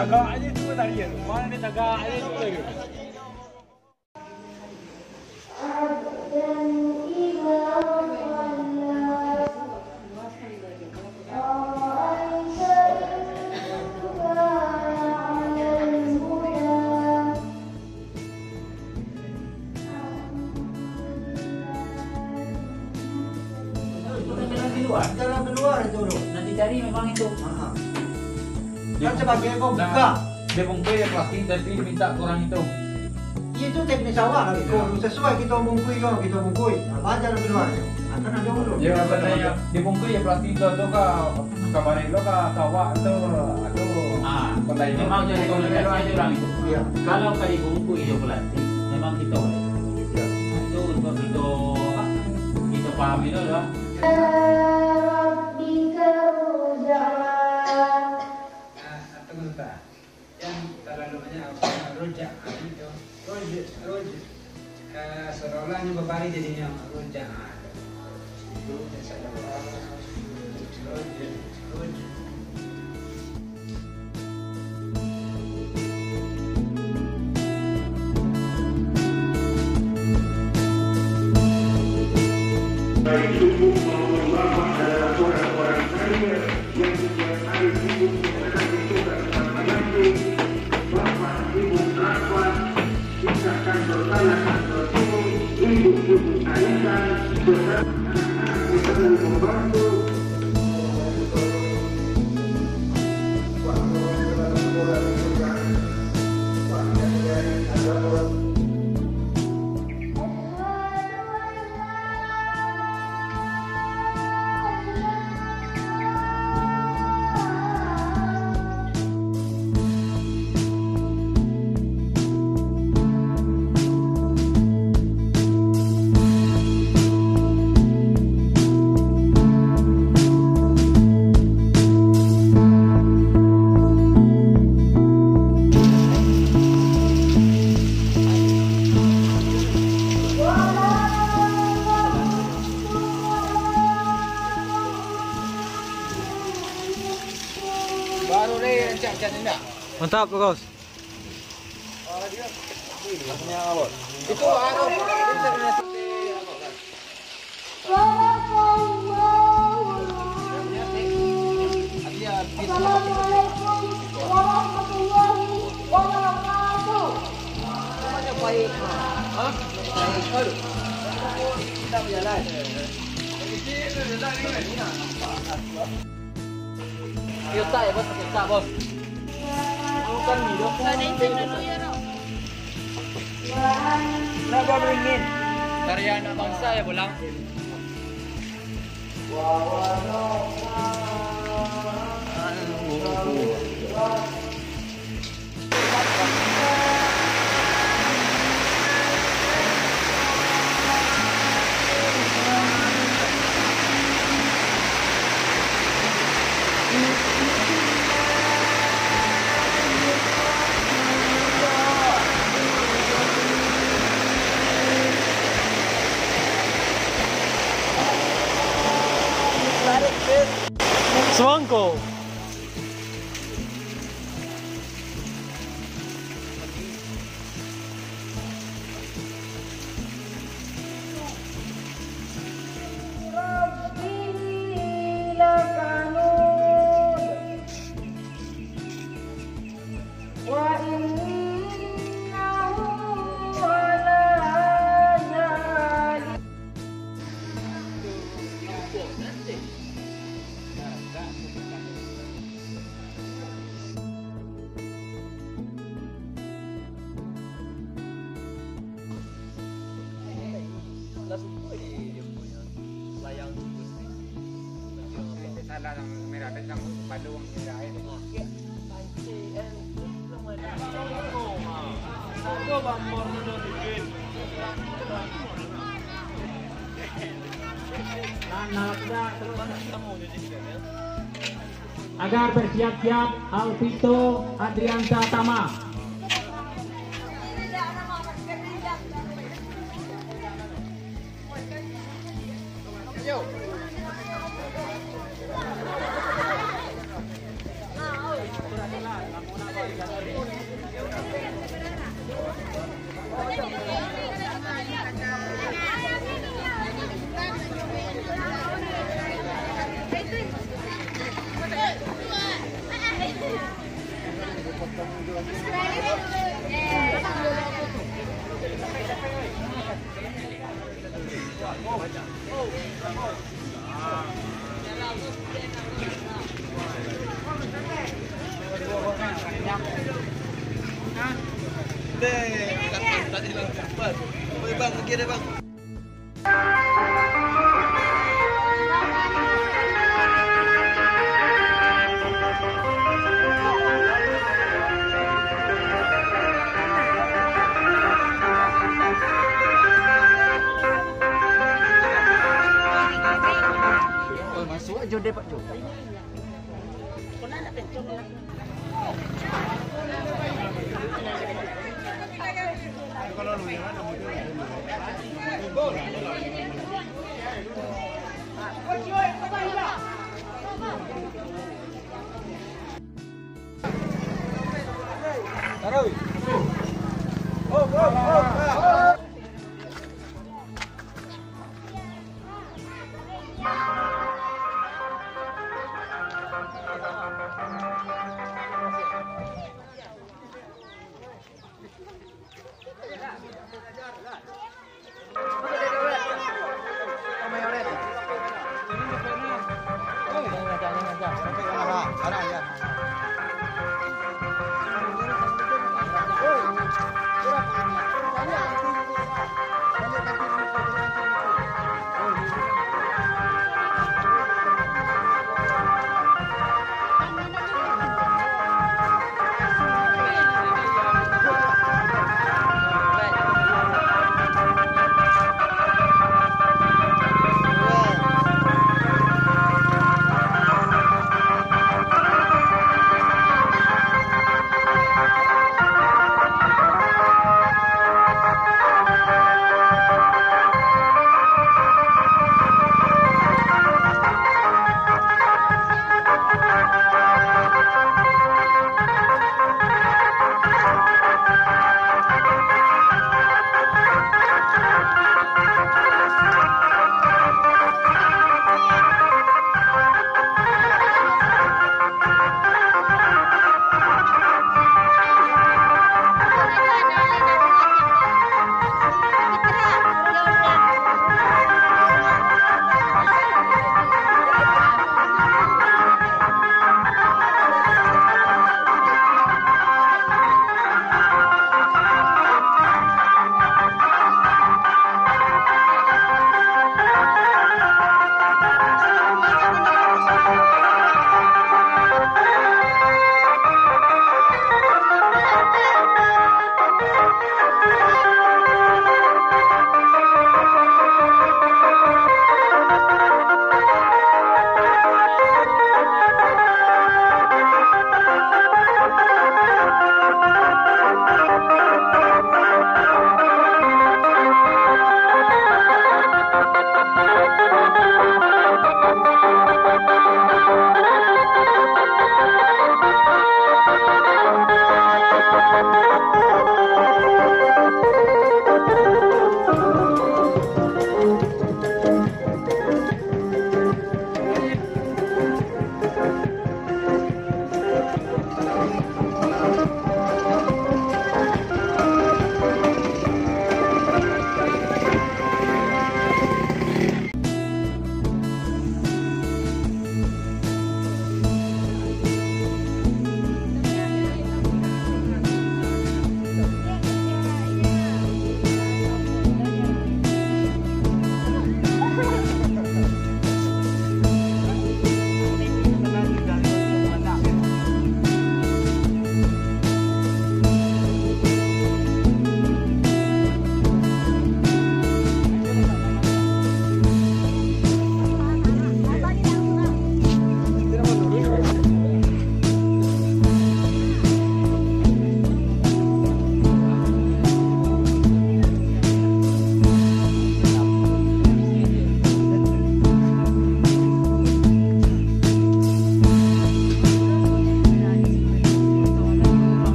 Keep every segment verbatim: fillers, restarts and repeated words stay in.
Tagak aja tu tadi ya. Mana dia tagak aja tu tadi. Jalan keluar. Jalan keluar itu, Bro. Nak dicari memang itu. Ha. Kan sebagai pembuka. Dia bungkui ya plastik, tapi minta kurang itu. Itu teknis awak lah itu. Ya. Sesuai kita bungkui, yo, kita bungkui. Apa jalan keluar itu? Akan ada dulu. Ya, katanya dibungkui ya plastik itu, tu ka, kamarin lo ka, ka awak tu, aduh. Ah, pandai memang jadi komunikasi aja orang itu. Ya. Kalau ka dibungkui ya plastik, memang kita boleh. Ya. Itu untuk kita, kita pahami dulu lah. Rabbika ruj'a. Ah, tunggu sebentar. Yang terlalu banyak apa, rujak, ah, itu. Rujuk, rujuk. Eh, seolah-olah ini berbaring jadinya rujak, ah, itu. Rujak, rujuk, rujuk. Baik ibu maupun bapak adalah orang-orang kaya yang setiap hari sibuk menanam itu dan menanam, bapak sibuk rapat, kita kantor sana, kantor sini, ibu sibuk arisan, saudara anak-anak di sana membantu. Baru deh rancak macam ni nak. Mantap, bagus. Itu baru. Assalamualaikum warahmatullahi wabarakatuh. Yo, tak ya, Bos? Pakai tak, Bos? Bukan ni, Bos. Nak buat beringin. Karya anak bangsa ya, pulang. Semangko. Salah yang merah, dan yang balung merah, eh. Agar bersiap-siap, Alvito Adriansa Tama. Deh, angkat tadi lah, cepat. Oi, Bang, pergi deh, Bang. Oi, masuak jo deh, Pak Jo.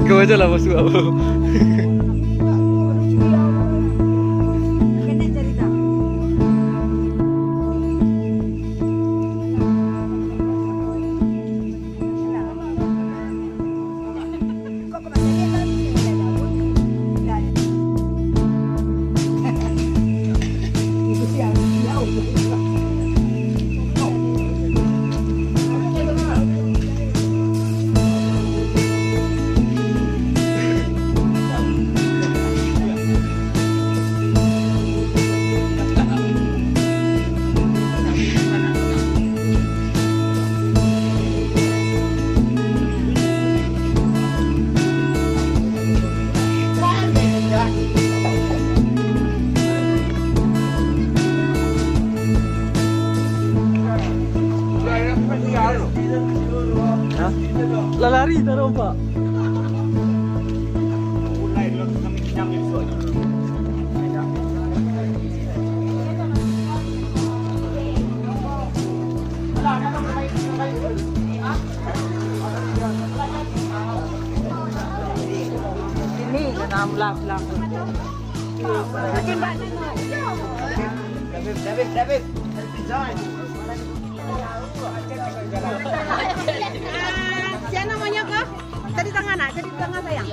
Kau aja lah masuk apa. Hah? Lah lari tarompak. Ini kena belah-belah. Siapa namanya kah? Cari tangan nak, cari tangan sayang.